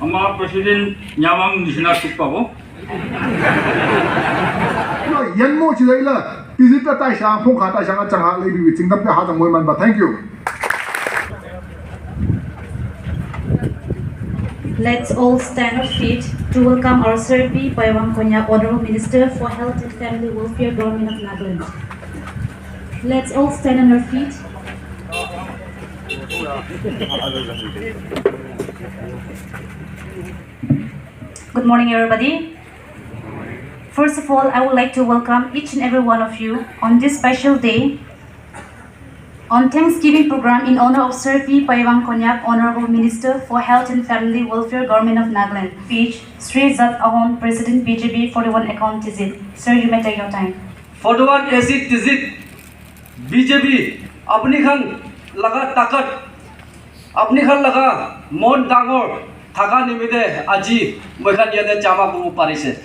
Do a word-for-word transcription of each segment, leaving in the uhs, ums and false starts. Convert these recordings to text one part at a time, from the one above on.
Ama president nyamang nisina sukpabo. Lo, yan mo chila ila. Tizit ta taisang, phongkha taisang, achang ha, lady wi, chingdam ka ha, chang mo man ba. Thank you. Let's all stand on feet to welcome our Sir P Paiwang Konyak, Honorable Minister for Health and Family Welfare, Government of Nagaland. Let's all stand on our feet. Good morning, everybody. First of all, I would like to welcome each and every one of you on this special day. On Thanksgiving program in honor of Sir P Paiwang Konyak, Honorable Minister for Health and Family Welfare, Government of Nagaland, speech, Sri Zat Ahon, President B J P forty-one Account Tizit. Sir, you may take your time. Forty-one A C Tizit, B J P, apni khan laga takat, apni khan laga mon dangor thaka nimite aji moi khan yate jama kuribo parise.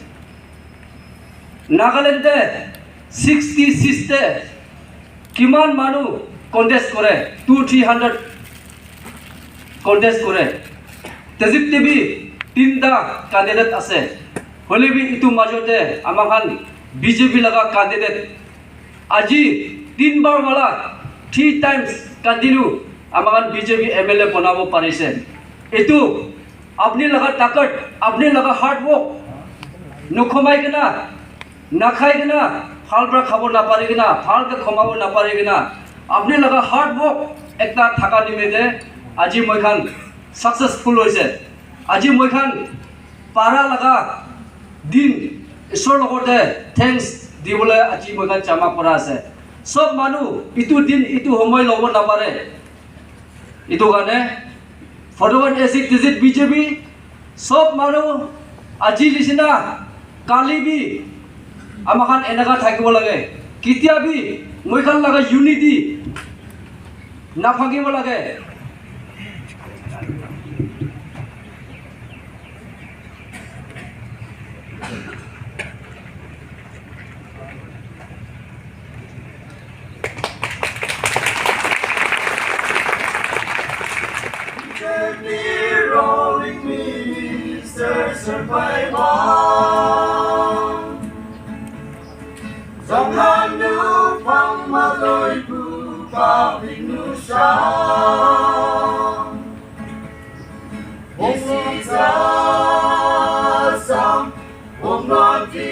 Nagaland te sixty six te kiman manu contest kore, two three hundred contest kore. Tizit te bi tinta candidate ase. Hoile bi itu majote ama khan B J P laga candidate aji tin bar wala three times continue ama khan B J P M L A banabo parise. Itu apni laga takat, apni laga hard work, nokhomai kena, nakhai kena, bhal pra khabo napari kena, bhal ke khomabo napari kena, apni laga hard work ekta thaka nimite aji moi khan successful hoise. Aji moi khan para laga din Isor logote thanks dibole aji moi khan jama kora ase. Sob manu itu din itu homoi lobo napare. Itu karne forty-one A C Tizit B J P, sob manu aji nisina kali bi ama khan enaka thakibo lage. Ketia bi moi khan laga unity naphakibo lage. Rolling Minister Sir Paiwang. Zanghanu pang maloi bu public nu sha. This is awesome. Om Noti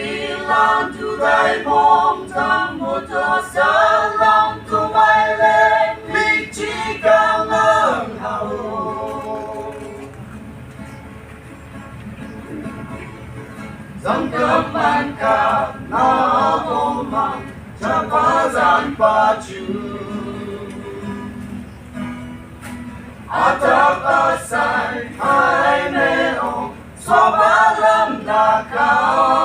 Land to thy mom tam moto salam to my land. Michigan hao. Zangkam man ka na omang chapazan pachu. Atapasai hai me o sobalam nakam.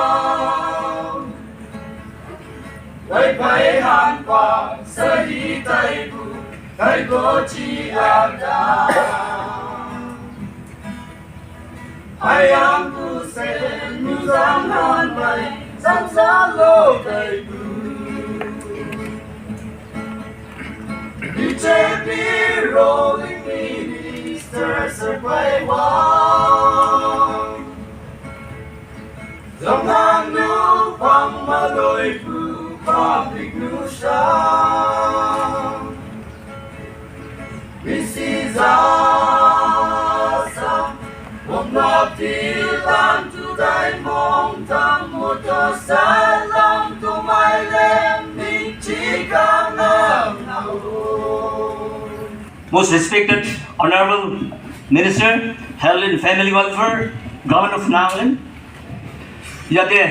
Wai pai han pa sahi tai bu tai go chi ada. Ayang ku sen muzang han bai sang sa lo kai bu. B J P rolling minister sa bai wang. Zong han nu pang maloi bu public nu sha. Misizasa, wong na pilan tu dai mong tam muto salam tu mai lem ni chikang ang au. Most respected Honorable Minister, Health and Family Welfare, Government of Nagaland, ইয়াতে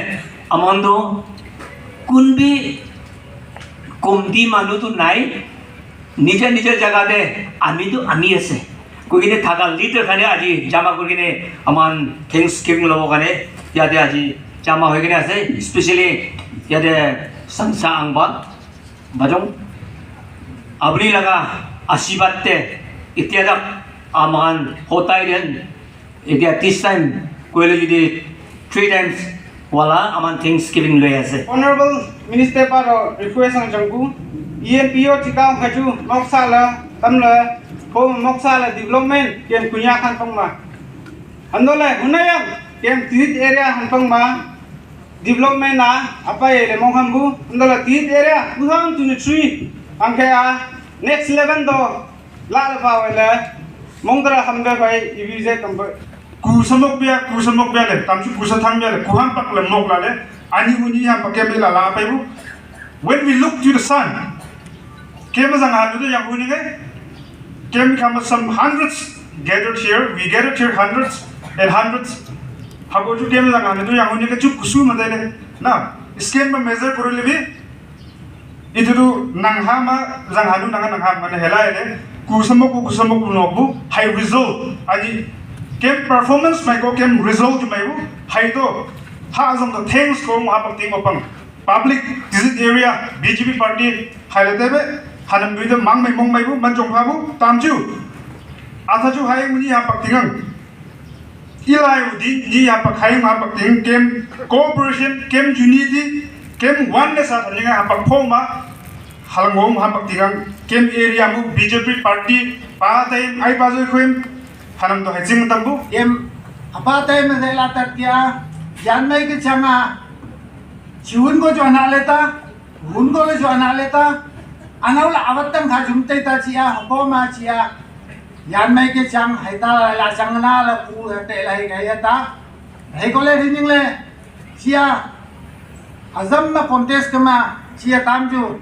আমন্দ কোনবি কমতি মানুহ তো নাই, নিজে নিজে জেগাতে আমিতো আমি আছে। কৈ কিনে থাকা লিডাৰ খানে আজি জমা কৰি কিনে আমাৰ থেংকছ গিভিং ল'ব কাৰণে ইয়াতে আজি জমা হৈ কিনে আছে। স্পেচিয়েলি ইয়াতে চাংচা আংবা বাজং, আপুনি লগা আশীৰ্বাদতে এতিয়া তাক আমাৰ সদায় দেন এতিয়া ত্ৰিছ টাইম কৰিলে যদি থ্ৰী টাইমছ ৱালা আমাৰ থেংকছ গিভিং লৈ আছে। Honorable Minister paro request ang jangku, E N P O chikang haju moksa la tamla ho moksa la development ken kunya khan tongma. Anto le, huna yang, kem Tizit area hanpang ma, development a, apa ye le mong hambu, anto le Tizit area, two thousand twenty-three, angke a, next eleven do, la le pa we le, mong tara hambe pai, ibi je kambe. Ku samok bia, ku samok bia le, tamsu ku sa thang bia le, ku hampak le mok la le, ani uni hampak kem la la pai bu. When we look to the sun, kem jang hanu do yang uni ke, kem kama some hundreds gathered here, we gathered here hundreds and hundreds. Habo ju kem jang hanu do yang uni ke chu kusu ma de le. Na, skin ma measure kuru le bi, itu tu nang ha ma, jang hanu nang ha, nang ha ma ne hela ele. Ku samok ku, ku samok ku nok bu, hai result. Aji, kem performance mai ko kem result mai bu, hai to. Ha jang to thanks ko ma ha pak ting opang. Public, Tizit area, B J P party, hai le tebe, hanam dui de mang mai mong mai bu, man jong ha bu, tam ju. Atha ju hai muni ha pak ting ang. Ilai u di, di ha pak hai ma pak ting kem cooperation, kem unity, kem oneness a thaninga ha pak phong ma, halangom ha pak ting ang, kem area mu B J P party, pa tai ai pa joi khuim, hanam to hai jing tam bu. Kem, apa tai ma sai la tat kia, yan mai ke changa, chiun ko jo na leta, Hun ko le jo na le ta, anau la awat tam kha jum te ta chia, hoko ma chia. Yan mai ke chang, hai ta la chang na la ku te la hi ga ya ta. Hai ko le ri ning le, chia. Azam ma contest ka ma, chia tam ju.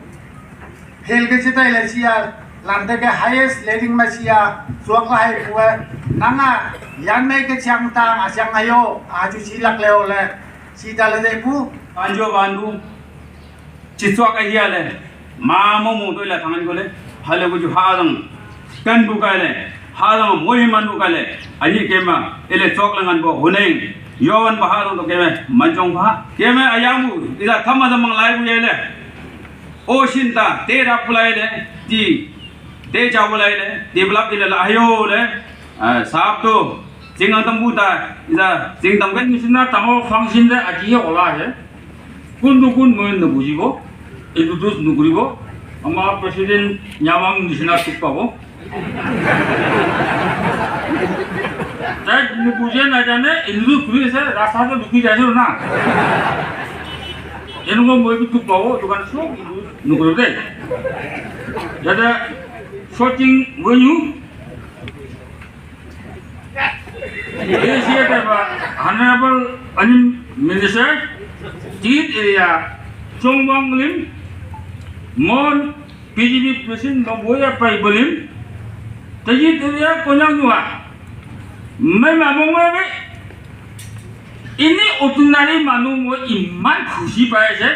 Phel ke chitai le chia, lan te ke highest leading ma chia, suak la hai ku e. Nanga, yan mai ke chang ta, a chang ayo, a ju chi lak le o le. Chi ta le de ku. Anjo bandu. Chi chuak a hia le, ma mo mo toi la thangan ko le, hale ko ju ha dang kan bu kai le, ha dang mo hi man bu kai le, ani ke ma, ele chuak la ngan bo huneng, yo wan ba ha dang to ke me, man jong ba, ke me ayang bu, ila tham ma da mang lai bu ye le, o shin ta, te ra pu lai le, ti, te cha bu lai le, develop ile la ayo le, ah, sap to, jing ang tam bu ta, ila, jing tam kan. Mission na tamo function le, aji yo la he. কোনটো কোন মই নুবুজিব, এইটোতো নুঘূৰিব। আমাৰ প্ৰেচিডেণ্ট নিয়ামাং নিচিনা চুক পাব। তাই নুবুজে, নাজানে, এইটোতো ঘূৰি আছে, ৰাস্তাটো ঢুকি যাইছে না। এনেকুৱা মই তোক পাব, এইটো কাৰণে চব এইটো নুঘূৰিব দেই। যাতে শ্বটিং গৈ নিওঁ। Asia Taiba, Honorable Anim Minister, Tit Area, Chongwang Lim, Mon, P G P President, Maboya Pai Bolim, Tajit Area, Konyang Nua, Mai Mamong Mai, ini ordinary মানুহ মই ইমান খুচি পাই আছে,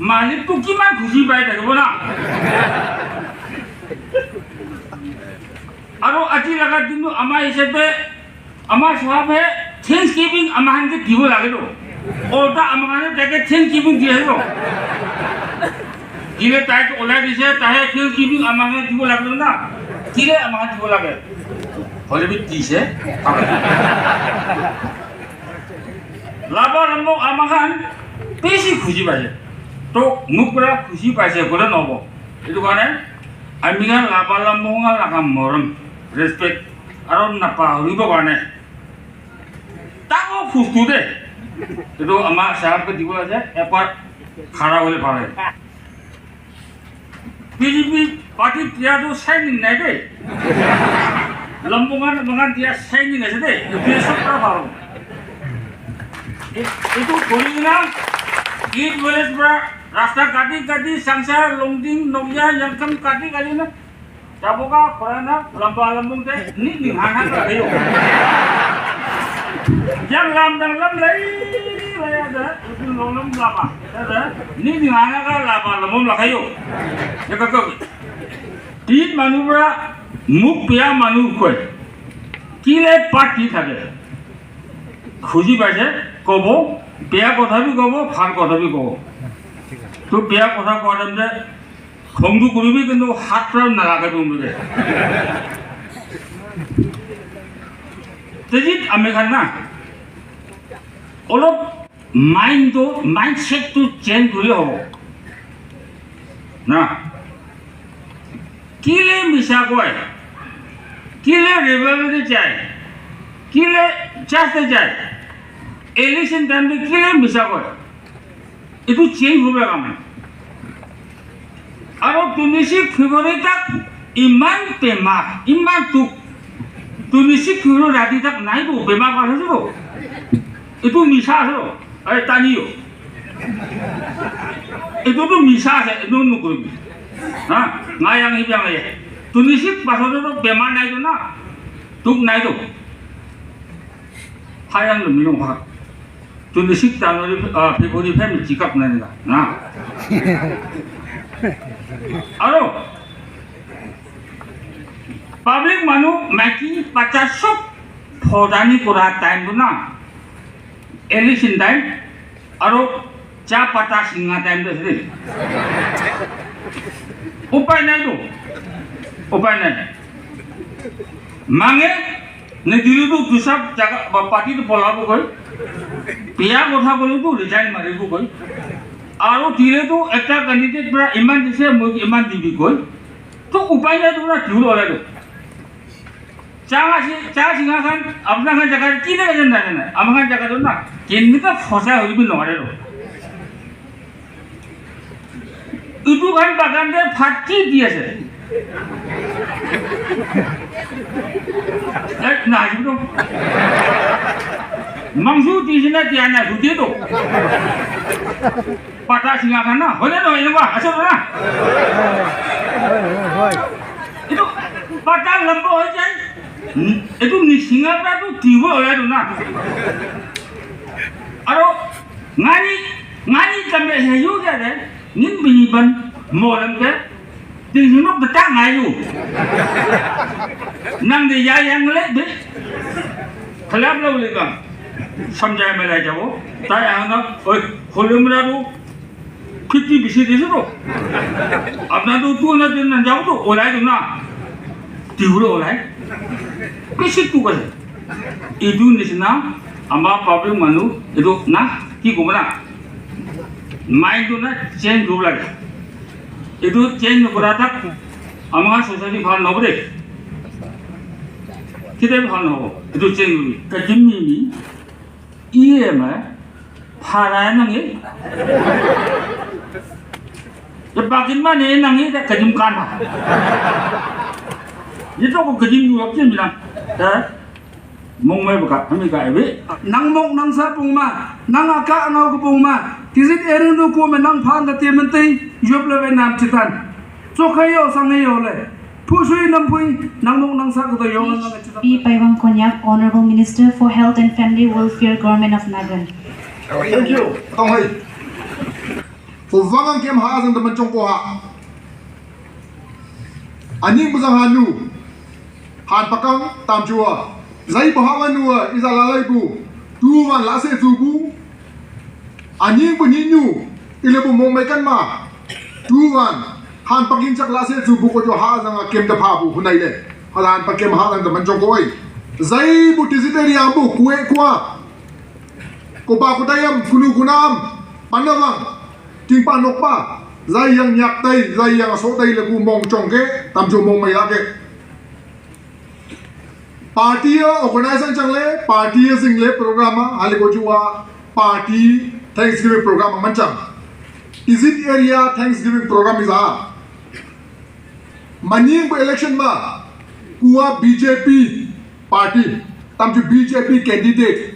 মালিকটো কিমান খুচি পাই থাকিব না। আৰু আজি লগাৰ দিনটো আমাৰ হিচাপে আমাৰ চাহাবে থেংকছ গিভিং আমাৰ হানকে দিব লাগে তো। ওটা আমাৰ কাৰণে তাকে থেংকছ গিভিং দিয়ে তো। দিলে তাইক ওলাই দিছে, তাহে থেংকছ গিভিং আমাৰ কাৰণে দিব লাগে না। দিলে আমাৰ কাৰণে দিব লাগে। হ'লে বি দিছে। লাভা লম্বং আমাৰ হান বেছি খুচি পাইছে। তো মোক পুৰা খুচি পাইছে ক'লে নহ'ব। এইটো কাৰণে আমি লাভা লম্বং লাগা মৰম, ৰেচপেক্ট আৰু নাপাহৰিব কাৰণে। তাকো খুচটো দে। এইটো আমাৰ চাহাবকে দিব আছে, এবাৰ খাৰা হ'লে পাৰে। P G P party দিয়াটো চাইনিং নাই দেই। লম্বঙান, লম্বঙান দিয়া চাইনিং আছে দেই। এইটো চব কৰা ভাল। এই-, এইটো কৰি কিনা, ইট ভিলেজ পৰা ৰাস্তা কাটি কাটি, চাংচা, লংডিং, নগিয়া, য়াংকাম কাটি কাটি না, Taboka, Korana, Lampa, Lambung te, ni ni hana ka kayo. Yang lam dang lam lai, lai ada, itu long lam lama. Ada, ni ni hana ka lama, lamum la kayo. Ya ka ka. Tin manu pra, muk pia manu koi. Kile party thake. খুজি পাইছে, ক'ব, বেয়া কথা বি ক'ব, ভাল কথা বি ক'ব। তো বেয়া কথা কোৱা টাইমতে খংটো কৰিবি, কিন্তু হাত পুৰা নালাগে তোমলোকে। তেজিত আমি খান না, অলপ মাইণ্ডটো, মাইণ্ডছেটটো চেঞ্জ কৰিলে হ'ব না। কিলে মিছা কয়, কিলে ৰিভেলৰি যায়, কিলে Just a child. Election time ত কেলে মিছা কয়? এইটো চেঞ্জ হ'ব লাগে মানে। আৰু টুৱেণ্টি ছিক্স ফেব্ৰুৱাৰী তাক ইমান বেমাৰ, ইমান দুখ। টুৱেণ্টি ছিক্স ফেব্ৰুৱাৰী ৰাতি তাক নাইতো, বেমাৰ ভাল হৈছে তো। এইটো মিছা আছে তো। এই টানিও। এইটোতো মিছা আছে, এইটো নকৰিবি। হা? নাই আং হিবি আং এ। টুৱেণ্টি ছিক্স পাছতো বেমাৰ নাইতো না। দুখ নাইতো। Hai ang lumi nung ha. Twenty six January, ah, February phe mi chikap na ni na. Na. Aro. Public manu maki pacha sob phodani kora time tu na. Election time. Aro cha pata singa time tu sini. Upai nai tu. Upai nai. Mange, ne diri tu dusap jaga, ba, party tu pola bu koi. Pia kotha koi tu resign mari bu koi. Aro dire tu ekta candidate pra iman dise, moi iman dibi koi. To upai nai tu na tiul olai tu. Cha si, cha singa khan, apna khan jaga kine ka jana na. Ama khan jaga tu na. Kinni ka phosa hoi bi nore tu. Itu kan bagan de phat ki di ase. Eh, na, itu. Mangsu di sina dia na, itu dia tu. Pata singa khan na, hoy na, hoy na, ase na. Itu pata lambo hoi jai. Hmm? Itu ni singa pra tu tibo hoy tu na. Aro, ngani, ngani kambe he yu ja de, nin bini ban, molam ke, di yunok de ta ngai yu. Nang de ya yang le de. Khalap lo le kam. Samjai me lai jabo. Ta ya na, oi, holum ra du. Khiti bisi dise to. Apna to tu na din na jabo to, olai to na. Tiuro olai. Bisi tu kase. Idu nisina, ama public manu, idu na, ki komana. Mind tu na change hobo lage. Idu change nokora tak, ama society bhal nohobo de. Kite bhal nohobo. Idu change hobo. Kajim ni ni, E M I, Phara nang e. Ye bakin ma ne nang e da kajim kana. Ye to ko kajim yu kin mina. Da. Mong mai baka, hami ka ebe. Nang mok nang sa pung ma, nang aka ngau ko pung ma. Tizit ering du ko me nang phan da te men te, yop le ve nam chitan. Chokhayo sanghayo le. Phusui nampui, nangmok nangsak to yong nang. P. Paiwang Konyak, Honorable Minister for Health and Family Welfare, Government of Nagaland. Thank you. Tong hai. Pu vangang kem ha azang teman chong ko ha. Ani buzang hanu. Han pakang tam chua. Zai bu ha wan nua, iza lalai bu. Tu wan la se tu bu. Ani bu ni nu. Ile bu mong mai kan ma. Tu wan. Han pakin chak la se tu bu ko jo ha zang a kem da pha bu hunai le. Ha han pakem ha zang da man jong ko ai. Zai bu tizit eri am bu kue kua. Ko ba ko dayam kunu kunam. Panawang. King pa nok pa. Zai yang nyak tai, zai yang so tai le bu mong chong ke. Tam jo mong mai ya ke. Party a organization chang le, party a zing le program a, hali ko chu a party Thanksgiving program a man chang. Tizit area Thanksgiving program is a. Maning bu election ma, kua B J P party, tam chu B J P candidate.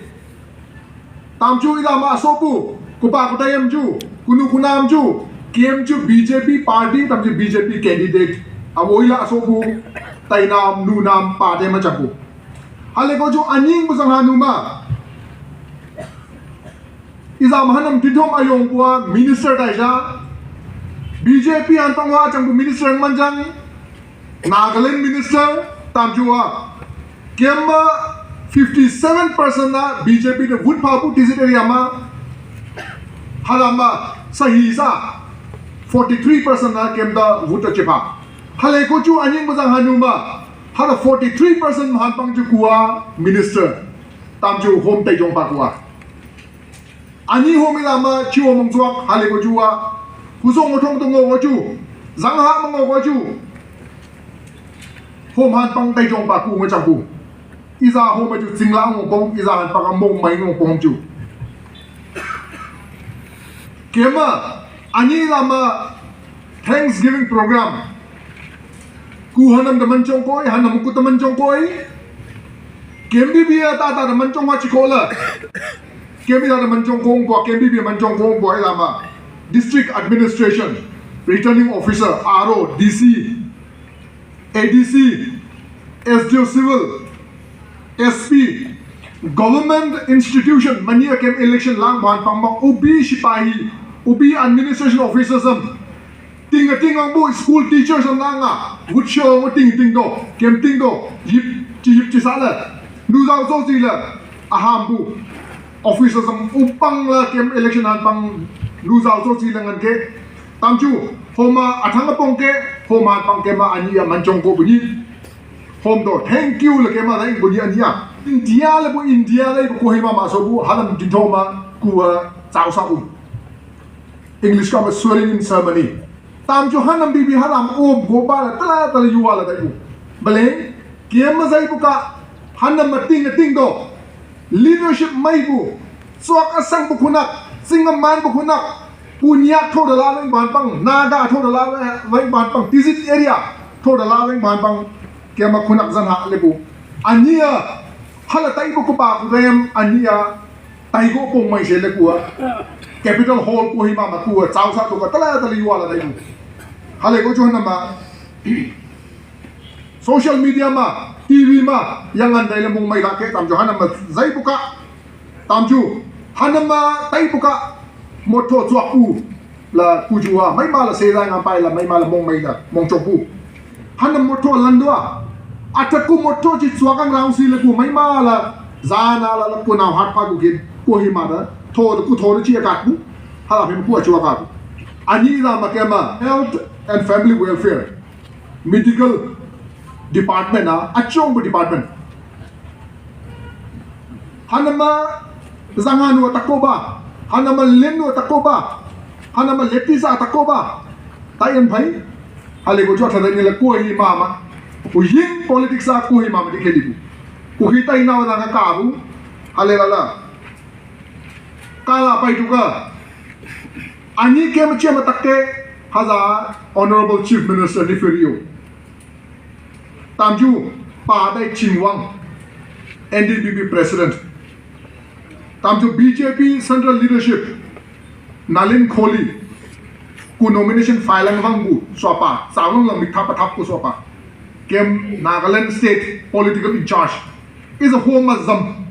Tam chu ila ma so pu, kupa kuta yam chu, kunu kunam chu, K M chu B J P party, tam chu B J P candidate. A wo ila so pu, tai nam, nu nam, pa te ma cha pu. Hale ko chu aning bu sang ha nu ma. Iza ma hanam ti thom ayong pu a minister tai cha. B J P an tong wa chang pu minister man chang. Nagaland minister, tam chu a. Kema fifty-seven percent na B J P de vote pha pu tizit area ma. Halama, sahi sa. Forty-three percent na kem da vote che pha. Hale ko chu aning bu sang ha nu ma. Hala forty-three percent han pang chu kua minister. Tam chu hom tai jong pa kua. Ani ho mi lama chiwo mong chuak, hale ko chua. Kusong mo thong to ngo ko chu. Zang ha mo ngo ko chu. Hom han pang tai jong pa ku ngo chang ku. Iza homa chu chinglang pong, iza han paka mong mai ngong pong chu. Kema, ani lama Thanksgiving program. Ku hanam da manchong koi, hanam ku ta manchong koi. Kembi bia ta ta da manchong wa chikola. Kembi da manchong kong po, kembi bia manchong kong po, ilama. District Administration, Returning Officer, R O, D C, A D C, S D O Civil, S P, Government Institution, mania kem election lang ban pang ma, ubi sipahi, ubi administration officers am. Ting a ting ang bu school teachers am lang a, would show mo ting ting do, kem ting do, yip, chi yip chi sa la. Nu zau so si la, aham bu. Officers am upang la kem election han pang, nu zau so si la ngan ke. Tam chu, homa athang a pong ke, homa pang ke ma ani a manchong ko bu ni. Hom do, thank you la ke ma la ing bu ni ani a. India la bu, India la bu ko hima ma so bu, halam di thoma, ku a, zau sa u. English ka ma swearing in ceremony. Tam chu hanam bibi halam um go ba la tala tala yu wa la da yu. Baleng, kiem ma zai bu ka, hanam ma ting a ting do. Leadership mai bu. Suak a sang bu kunak, sing a man bu kunak. Punyak tho da la weng ban pang, Naga tho da la weng ban pang, Tizit area tho da la weng ban pang. Kiem ma kunak zan ha le bu. Ania, hala tai bu ku ba ku rem, ania. Tai ko pong mai se le kua. Capitol Hall ko hima ma kua. Zau sa to ka tala tala yu wa la tai. Hale ko chu hanam ma. Social media ma, T V ma, yang an dai le mong mai la ke tam chu hanam ma zai bu ka. Tam chu hanam ma tai bu ka. Mo tho chuak ku. La ku ju a, mai ma la se la ngam pai la, mai ma la mong mai la, mong chok bu. Hanam mo tho lan dua. Ata ku mo tho chi chuak ang rang si la ku, mai ma la, za na la, la ku nau hat pa ku kin, ku hi ma da, tho, ku tho chi a kat bu. Hala phim ku a chuak a bu. Ani la ma ke ma, health and family welfare. Medical department a, a chong bu department. Hanama zanga nu atako ba, hanama len nu atako ba, hanama leti sa atako ba. Tai an phai, hale ko chua thada ni la ko hi mama. Ku ying politics a ko hi mama di ke di bu. Ku hi tai na wa ka bu, hale la la. Kala pai tu ka. Ani ke ma che ma tak ke, haza Honorable Chief Minister Neiphiu Rio. Tam chu Pa Dai Chingwang, N D P P President. Tam chu B J P Central Leadership, Nalin Kohli, ku nomination file ang vang bu, sua pa, sa lang lang mi thap thap ku sua pa. Kem Nagaland State political in charge. Is a home zam.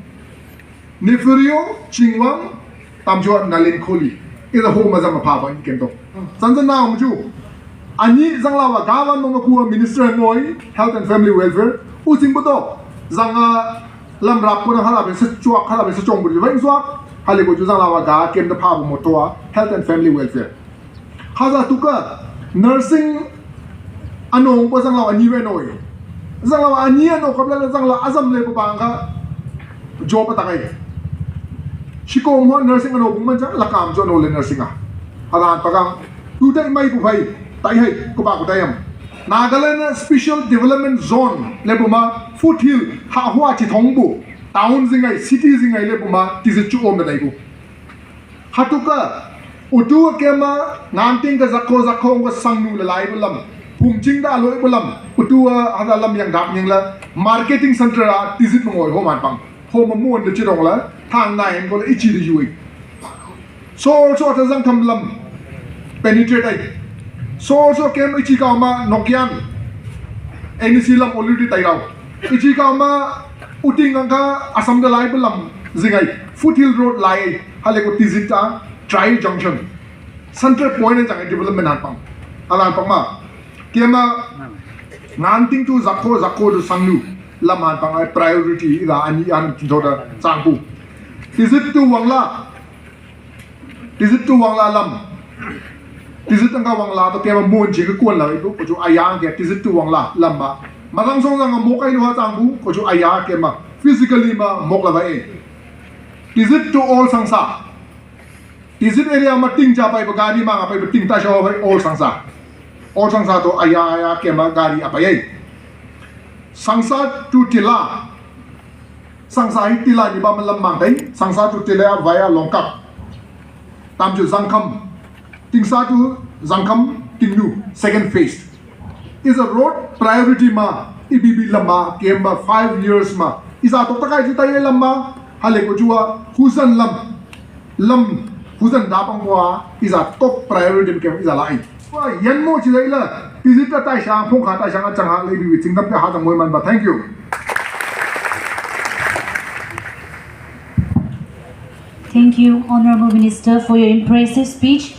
Neiphiu Rio, Chingwang, tam chu Nalin Kohli. Is a home zam a pa ba in kem to. San san na um chu. Ani zang la wa ga wan mo ma ku Minister ngoi, Health and Family Welfare. U sing bu to. Zanga lam rap ko na hala be sa chuak, hala be sa chong bu vai chuak. Hale ko chu zang la wa ga kem da pa bu mo to a, Health and Family Welfare. Haza tuka nursing ano pa zang la ani we noi. Zang la ani ano kabla zang la azam le pa bang ka job ta kai. Shiko mo nursing ano bung man chang la kam jo no le nursing a. Halan pa kang tu tai mai pu phai, tai hai ko ba ko tai am. Nagaland Special Development Zone le bu ma foothill ha hua chi thong bu. Town zingai, city zingai le bu ma ti zi chu om na dai bu. Hatuka, utu kema, nganting ka zakho zakho ka sangnu la lai bu lam, phum ching da loi bu lam, utu a hada lam yang dap nying la, marketing center a, Tizit mangoi ho man pang, ho ma muan da chirong la, thang nai ko la ichi da yui. So, so ta zang tham lam, penetrate ai. So, so kem ichi ka ma, Nokian, N E C lam already tai rau. Ichi ka ma, uting ang ka, Assam da lai bu lam, zingai, foothill road lai, hale ko Tizit a, Tri Junction. Central point ang chang development han pang. Alan pang ma. Kema nganting tu zakho, zakho tu sangnu. Lam han pang ai priority ila ani an tu da chang bu. Tizit tu Wangla. Tizit tu Wangla lam. Tizit ang ka Wangla to kema mun chi ka kuan la ibu ko chu ayang ke Tizit tu Wangla lam ma. Magang song zang mo kai lu ha chang bu ko chu aya kema. Physically ma mok la ba e. Tizit tu Old Sangsa. Tizit area ma ting cha pai ba gari ma nga pai ba ting ta sha pai Old Sangsa. Old Sangsa to aya aya kema gari a pai ai. Sangsa tu Tila. Sangsa hi Tila ni ba ma lam mang dai. Sangsa chu Tila via Longkap. Tam chu Zangkham. Tingsa chu Zangkham Tingnu second phase. Is a road priority ma, I B B lam ma, kem ma five years ma. Iza tok takai chu tai lam ma. Hale ko chua Huzan lam. Lam Huzan da pang ko a iza top priority kem iza lai. Wa yan mo chi lai la. Is it a tai shang phong kha tai shang a chang ha le I B B ching dam ka ha chang moi man ba. Thank you. Thank you, Honorable Minister, for your impressive speech.